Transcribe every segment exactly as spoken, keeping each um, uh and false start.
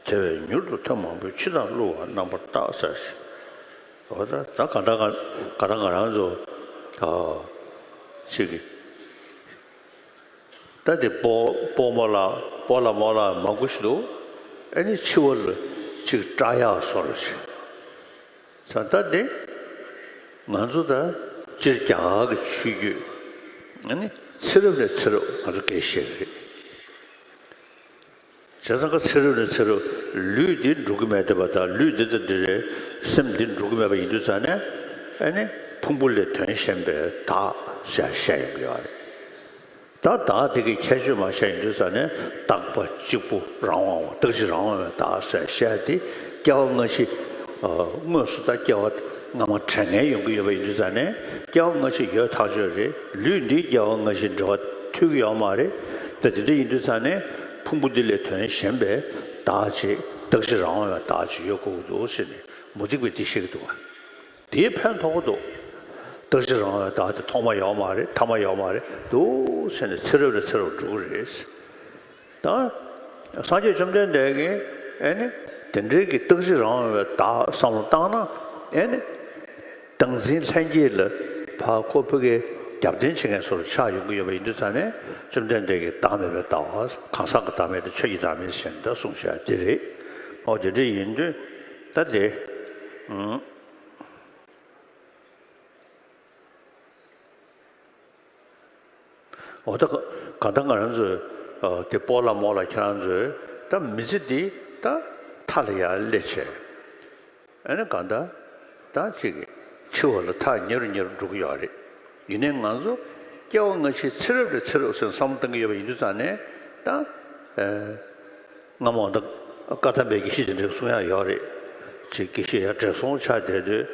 དེ་བས་མྱུར་དུ་ཐོན་མང་པོས། །ཕྱི་དང་བསླུ་བ་རྣམ་པར་བརྟག །ཟེར་ཞིང་། འོ་ད་ད་ག་ད་ག་ད་ང་རང་ཚོ་ཨ་ཅིག་གི་ད་དེ་སྤོ་སྤོ་རྨོ་ལགས་སྤོ་ལགས་རྨོ་ལགས་མང་པོ་ཞིག་འདུག །ཨ་ནི་འཆི་བ་ལ་ཅིག་སྐྲག་ཡག་བཟོ་འདྲ་ཅིག །ས་ད་དེ་ང་ཚོ་ད་སྤྱིར་རྒྱ་གར་གྱི་ཆོས་བརྒྱུད་ཨ་ནི་ཚེ་རབས་ནས་ཚེ་རབས་ང་ཚོ་སྐད་བཤད་གི་རེད། བྱས་ཙང་ཀ་ཚེ་རབས་ནས་ཚེ་རབས་ལུས་འདི་འགྲོ་གི་མེད་བསྡད་པ་དང་ལུས་འདི་དང་འདི་རེད། སེམས་འདི་འགྲོ་གི་མེད་པ་ཡིན་དུས་ཙང་ནས་ཨ་ནི་ཕུང་པོ་ལས་དོན་གཞན་པའི་བདག་ཟེར་བཤད་ཡོང་གི་ཡོད་རེད། ད་བདག་དེ་གི་ཁྱད་ཆོས་མ་བཤད་ཡིན་དུས་ཙང་ནས་རྟག་པ་གཅིག་པུ་རང་དབང་བ་རྟག་གཅིག་རང་དབང་བའི་བདག་ཟེར་བཤད་དེ་སྐྱེ་བ་སྔ་ཕྱི་དངོས་སུ་ད་སྐྱེ་བ་སྔ་མ་དྲན་མཁན་ཡོང་གི་ཡོད་པ་ཡིན་དུས་ཙང་ནས་སྐྱེ་བ་སྔ་ཕྱི་ཡོད་ཐག་ཆོད་རེད། ལུས་འདི་སྐྱེ་བ་སྔ་ཕྱི་འབྲེལ་བ་མཐུད་ཀྱི་ཡོད་མ་རེད། ད་དེ་འདྲ་ཡིན་དུས་ཙང་ནས་ཕུང་པོ་འདི་ལས་དོན་གཞན་པའི་བདག་ཅིག་རྟག་གཅིག་རང་དབང་བའི་བདག་ཅིག་ཡོད་དགོས་ཀྱི་འདུག་ཟེར་ནས་མུ་སྟེགས་པས་འདི་བཤད་ཀྱི་འདུག་བ། དེའི་ཕན་ཐོགས་འདུག་རྟག་གཅིག་རང་དབང་བདག་དེ་ཐོག་མ་ཡོད་མ་རེད། ཐ་མ་ཡོད་མ་རེད་འདུག་ཟེར་ནས་ཚེ་རབས་ནས་ཚེ་རབས་འགྲོ་གི་རེད། ད་སངས་རྒྱས་བཅོམ་ལྡན་འདས་ཀྱིས་ཨེ་ནི་དེ་འདྲའི་གི་རྟག་གཅིག་རང་དབང་བའི་བདག་བསམ་བློ་བཏང་ན་ཨེ་ནི་བདག་འཛིན་ལྷན་སྐྱེས་ལ་ཕར་ཁོ་ཕ་གིའི་རྒྱབ་རྟེན་བྱེད་མཁན་བཟོ་འདྲ་ཆགས་ཡོང་གི་ཡོད་པ་ཡིན་དུས་ཙང་ནས་བཅོམ་ལྡན་འདས་ཀྱིས་བདག་མེད་པའི་ལྟ་བ་གང་ཟག་གི་བདག་མེད་དང་ཆོས་ཀྱི་བདག་མེད་ཟེར་ནས་ད་གསུངས་བཞག་འདི་རེད། ཨོ་དེ་འདྲ་ཡིན་དུས་ད་དེ་ཨང་། འོ་ད་ག་གང་ལྟར་ང་རང་ཚོས་ཨ་དེ་སྤོ་ལགས་རྨོ་ལགས་ཁྱེད་རང་ཚོས་ད་མི་ཚེ་འདི་ད་མཐའ་ལ་ཡར་སླེབས་བྱས། ཨ་ནི་གང་ལྟར་ད་ཅིག་འཆི་བ་ལ་ཐག་ཉེ་རུ་ཉེ་རུ་འགྲོ་གི་ཡོད་རེད། ཡིན་ནའི་ང་ཚོ་སྐྱེ་བ་སྔ་ཕྱི་ཚེ་རབས་ནས་ཚེ་རབས་ཟེར་བསམ་བློ་གཏང་གི་ཡོད་པ་ཡིན་དུས་ཙང་ནས་ད་ཨ། སྔ་མོ་ད་བཀའ་གདམས་པའི་དགེ་བཤེས་དེ་འདྲ་གསུང་ཡག་ཡོད་རེད། ཅིག་དགེ་བཤེས་ཡར་བགྲེས་སོང་ཆགས་བསྡད་དུས་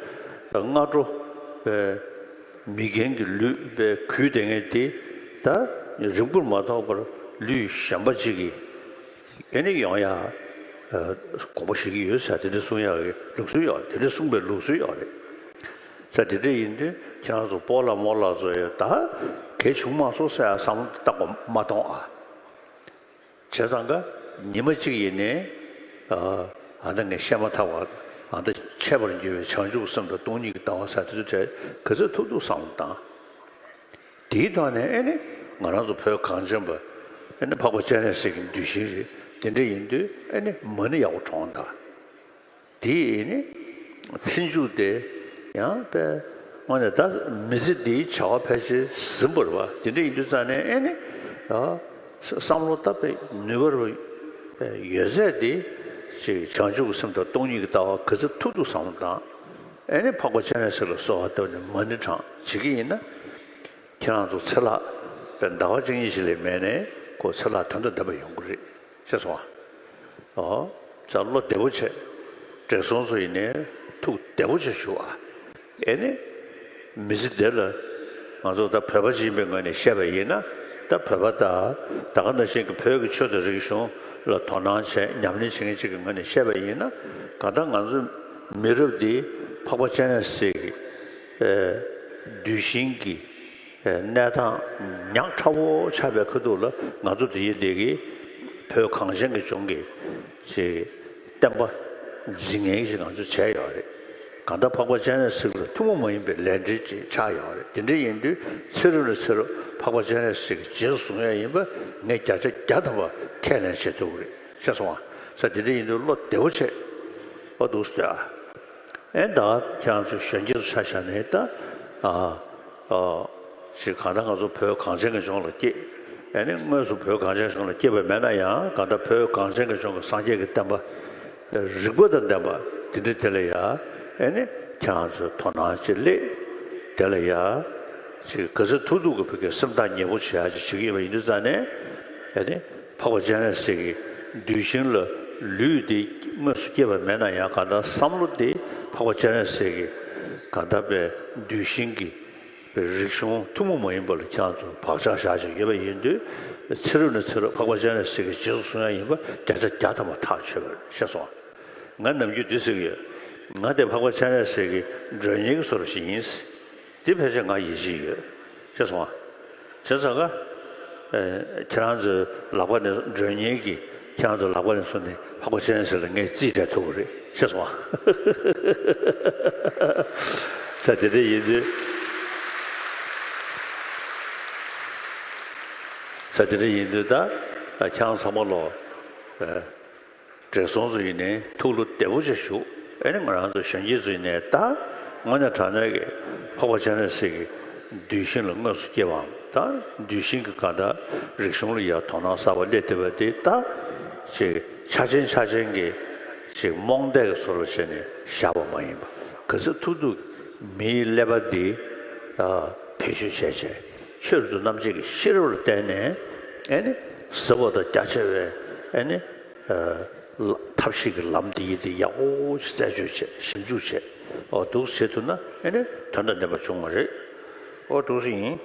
སྔ་དྲོ་པའི་མི་རྒན་གྱི་ལུས་པའི་གུས་བསྡད་མཁན་དེ་ད་རིང་པོར་མ་ཐོགས་པར་ལུས་གཞན་པ་ཅིག་གིས་ཨེ་ནི་ཡོང་ཡག་དགོངས་པ་བཞེས་ཀྱི་ཡོད་ཟེར་དེ་འདྲ་གསུང་ཡག་གི་ལུགས་སྲོལ་ཡོད། དེ་འདྲ་གསུངས་པའི་ལུགས་སྲོལ་ཡོད་རེད། ཟེར་དེ་འདྲ་ཡིན་དུས་ཁྱེད་རང་ཚོ་སྤོ་ལགས་རྨོ་ལགས་ཚོ་ཡང་ད་གལ་བྱུང་མ་སོང་ཟེར་ཡག་བསམ་བློ་བཏང་དགོས་མ་གཏོང་ཨ། བྱས་ཙང་ཀ་ཉི་མ་གཅིག་ཡིན་ནའི་ཨ་ད་ངས་བཤད་མ་ཐག་པ་ཨ་ད་འཆད་པར་འགྱུར་བའི་བྱང་ཆུབ་སེམས་དང་སྟོང་ཉིད་ཀྱི་ལྟ་བ་ཟེར་དེ་ཚོ་གྲས་ག་ཚོད་ཐུབ་ཐུབ་བསམ་བློ་བཏང་། དེའི་ཐོག་ནས་ཨེ་ནི་ང་རང་ཚོ་བོད་གངས་ཅན་པ་ཨེ་ནི་འཕགས་པ་སྤྱན་རས་གཟིགས་ཀྱི་གདུལ་ཞིང་རེད། དེ་འདྲ་ཡིན་དུས་ཨེ་ནི་མ་ཎི་ཡག་པོ་བགྲངས་དང་། དེ་ནི་ཚེ་མཇུག་དེ་ཡང་པས་དངོས་གནས་ད་མི་ཚེ་འདིའི་བྱ་བ་ཕལ་ཆེར་ཟིན་པ་རེད་པ། དེ་འདྲ་ཡིན་དུས་ཙང་ནས་ཨེ་ནི་ཡ་བསམ་བློ་བཏང་པའི་ནུས་པ་རེད་པ། ཡོད་ཚད་དེ་ཅིག་བྱང་ཆུབ་ཀྱི་སེམས་དང་སྟོང་ཉིད་ཀྱི་ལྟ་བ་ག་ཚོད་ཐུབ་ཐུབ་བསམ་བློ་བཏང་། ཨེ་ནི་འཕགས་པ་སྤྱན་རས་གཟིགས་ལ་གསོལ་བ་བཏབ་ནས་མ་ཎི་བགྲངས་བྱེད་ཀྱི་ཡིན་ན། ཁྱེད་རང་ཚོ་ཚེ་ལྷག་པའི་ཟླ་བ་གཅིག་གཉིས་ཤིག་ལས་མེད་ནས་ཁོ་ཚེ་ལྷག་དོན་དང་ལྡན་པ་ཡོང་གི་རེད། ཤེས་སོང་ཨ། ཨོ། ཙ་བློ་བདེ་པོ་བྱས། བགྲེས་སོང་ཚོ་ཡིན་ནའི་ཐུགས་བདེ་པོ་བྱས་བཞུགས་ཨ། ཨེ་ནི། མི་ཚེ་འདི་ལ་ང་ཚོ་ད་བོད་པ་ཅིག་ཡིན་པའི་ངོས་ནས་བཤད་པ་ཡིན་ན་ད་བོད་པ་དང་ད་ག་ནང་བཞིན་གྱི་བོད་ཀྱི་ཆོས་དང་རིག་གཞུང་ལ་དོ་སྣང་བྱས་ཉམས་ལེན་བྱེད་མཁན་ཅིག་གི་ངོས་ནས་བཤད་པ་ཡིན་ན་གང་ལྟར་ང་ཚོ་མི་རབས་འདི་འཕགས་པ་སྤྱན་རས་གཟིགས་ཀྱི་གདུལ་ཞིང་གི་གནས་སྟངས་ཉག་ཕྲ་བོ་ཆགས་པའི་ཁ་ཐུག་ལ་ང་ཚོ་འདི་ཡི་འདི་གི་བོད་གངས་ཅན་གྱི་ལྗོངས་ཀྱི་ཅིག་བསྟན་པ་འཛིན་མཁན་ཞིག་ང་ཚོས་བྱས་ཡོད་རེད། གང་ལྟར་འཕགས་པ་སྤྱན་རས་གཟིགས་ལ་ཐུན་མོང་མ་ཡིན་པའི་ལས་འབྲེལ་ཅིག་ཆགས་ཡོད་རེད། དེ་འདྲ་ཡིན་དུས་ཚེ་རབས་ནས་ཚེ་རབས་འཕགས་པ་སྤྱན་རས་གཟིགས་ཀྱི་རྗེས་སུ་བཟུང་ཡ་ཡིན་པ་ངས་བརྒྱ་ཆ་བརྒྱ་ཐམ་པ་ཁས་ལེན་བྱེད་ཐུབ་ཀྱི་རེད། ཤེས་སོང་ཨ། ས་དེ་འདྲ་ཡིན་དུས་བློ་བདེ་བོ་བྱེད། ཨོ་འདུག་སེ་ལྟོས་ཨ། ཨེ་ད་ཁྱེད་རང་ཚོ་གཞོན་སྐྱེས་ཚོ་ཆ་བཞག་ནས་ད་ཨ་ཨ་ཞིག་གང་ལྟར་ང་ཚོ་བོད་གངས་ཅན་གྱི་ལྗོངས་ལ་སྐྱེས། ཨེ་ནི་དངོས་སུ་བོད་གངས་ཅན་གཞུང་ལ་སྐྱེས་པ་མེད་ན་ཡང་གང་ལྟར་བོད་གངས་ཅན་གྱི་ལྗོངས་ཀྱི་སངས་རྒྱས་ཀྱི་བསྟན་པ་རིག་པ་དང་ལྡན་པ་དེ་འདྲ་དེ་ལ་ཡ་ཨེ་ནི་ཁྱེད་རང་ཚོས་དོ་སྣང་ཅིག་སླེབས། དེ་ལ་ཡ་ཅིག་ག་ཚོད་ཐུབ་ཐུབ་ཀྱི་བོད་ཀྱི་སེམས་ཐག་ཉེ་པོ་བྱེད་ཡ་ཅིག་བྱེད་ཀྱི་ཡོད་པ་ཡིན་དུས་ཙང་ནས་ཨེ་ནི་འཕགས་པ་སྤྱན་རས་གཟིགས་ཀྱི་གདུལ་ཞིང་ལ་ལུས་འདི་དངོས་སུ་སྐྱེས་པ་མེད་ན་ཡང་གང་ལྟར་བསམ་བློ་འདི་འཕགས་པ་སྤྱན་རས་གཟིགས་ཀྱི་གང་ལྟར་པའི་གདུལ་ཞིང་གི་རིག་གཞུང་ཐུན་མོང་མ་ཡིན་པ་ལ་ཁྱེད་རང་ཚོ་བག་ཆགས་བཞག་བཞག་ཡོད་པ་ཡིན་དུས་ཚེ་རབས་ནས་ཚེ་རབས་འཕགས་པ་སྤྱན་རས་གཟིགས་ཀྱི་རྗེས་སུ་བཟུང་ཡ་ཡིན་པ་བརྒྱ་ཆ་བརྒྱ་ཐམ་པ་ཐག་ཆོད་པ་རེད། ཤེས་སོང་ཨ། ང་ནམ་རྒྱུན་འདི་ཟེར་གྱི་ཡོད། ང་དེ་འཕགས་པ་སྤྱན་རས་གཟིགས་ཀྱི་མགྲོན་གཉེར་གྱི་བཟོ་འདྲ་ཞིག་ཡིན། འདི་ཕལ་ཆེར་ང་ཡིད་ཆེས་ཡོད། ཤེས་སོང་ཨ། བྱས་ཙང་ཀ་ཁྱེད་རང་ཚོའི་ལག་པ་ནས་མགྲོན་གཉེར་གྱི་ ཁྱེད་རང་ཚོ་ལག་པ་ནས་བཟུང་ནས་འཕགས་པ་སྤྱན་རས་གཟིགས་ལ་ངས་རྩིས་སྤྲད་ཐུབ་པ་རེད། ཤེས་སོང་ང་། ས་དེ་འདྲ་ཡིན་དུས། ས་དེ་འདྲ་ཡིན་དུས་ད་ཁྱེད་རང་ཚང་མ་ལོ། བགྲེས་སོང་ཚོ་ཡིན་ནའི་ཐུགས་བློ་བདེ་པོ་ཅིག་བཞུགས། ཨེ་ནི་ང་རང་ཚོ་གཞོན་སྐྱེས་ཚོ་ཡིན་ནའི་ད་དངོས་གནས་དྲང་གནས་ཀྱི་འཕགས་པ་སྤྱན་རས་གཟིགས་ཀྱི་གདུལ་ཞིང་ལ་དངོས་སུ་སྐྱེས་པའམ་ད་གདུལ་ཞིང་གི་གང་ལྟར་རིག་གཞུང་ལ་ཡང་དོ་སྣང་གསར་པ་སླེབས་བསྡད་པ་དེ་ད་ཅིག་ཆ་ཆེན་ཆ་ཆེན་གྱི་ཅིག་རྨོངས་དད་ཀྱི་བཟོ་འདྲ་བྱས་ནས་བཞག་པ་མ་ཡིན་པ། ག་ཚོད་ཐུབ་ཐུབ་མིའི་ཀླད་པ་འདི་བེད་སྤྱོད་བྱས་བྱས་ཆོས་རབ་ཏུ་རྣམ་འབྱེད་ཀྱི་ཤེས་རབ་ལ་བརྟེན་ནས་ཨེ་ནི་ཟབ་པ་དང་རྒྱ་ཆེ་བའི་ཨེ་ནི། ཐབས་ཤེས་ཀྱི་ལམ་འདི་ཡིན་ཏེ་ཡག་པོ་ཞིག་རྩད་གཅོད་བྱས་ཞིབ་འཇུག་བྱས། ཨོ་འདུག་བྱེད་ཐུབ་ན་ཨེ་ནི་དོན་དང་ལྡན་པ་བྱུང་བ་རེད། ཨོ་འདུག་ཡིན།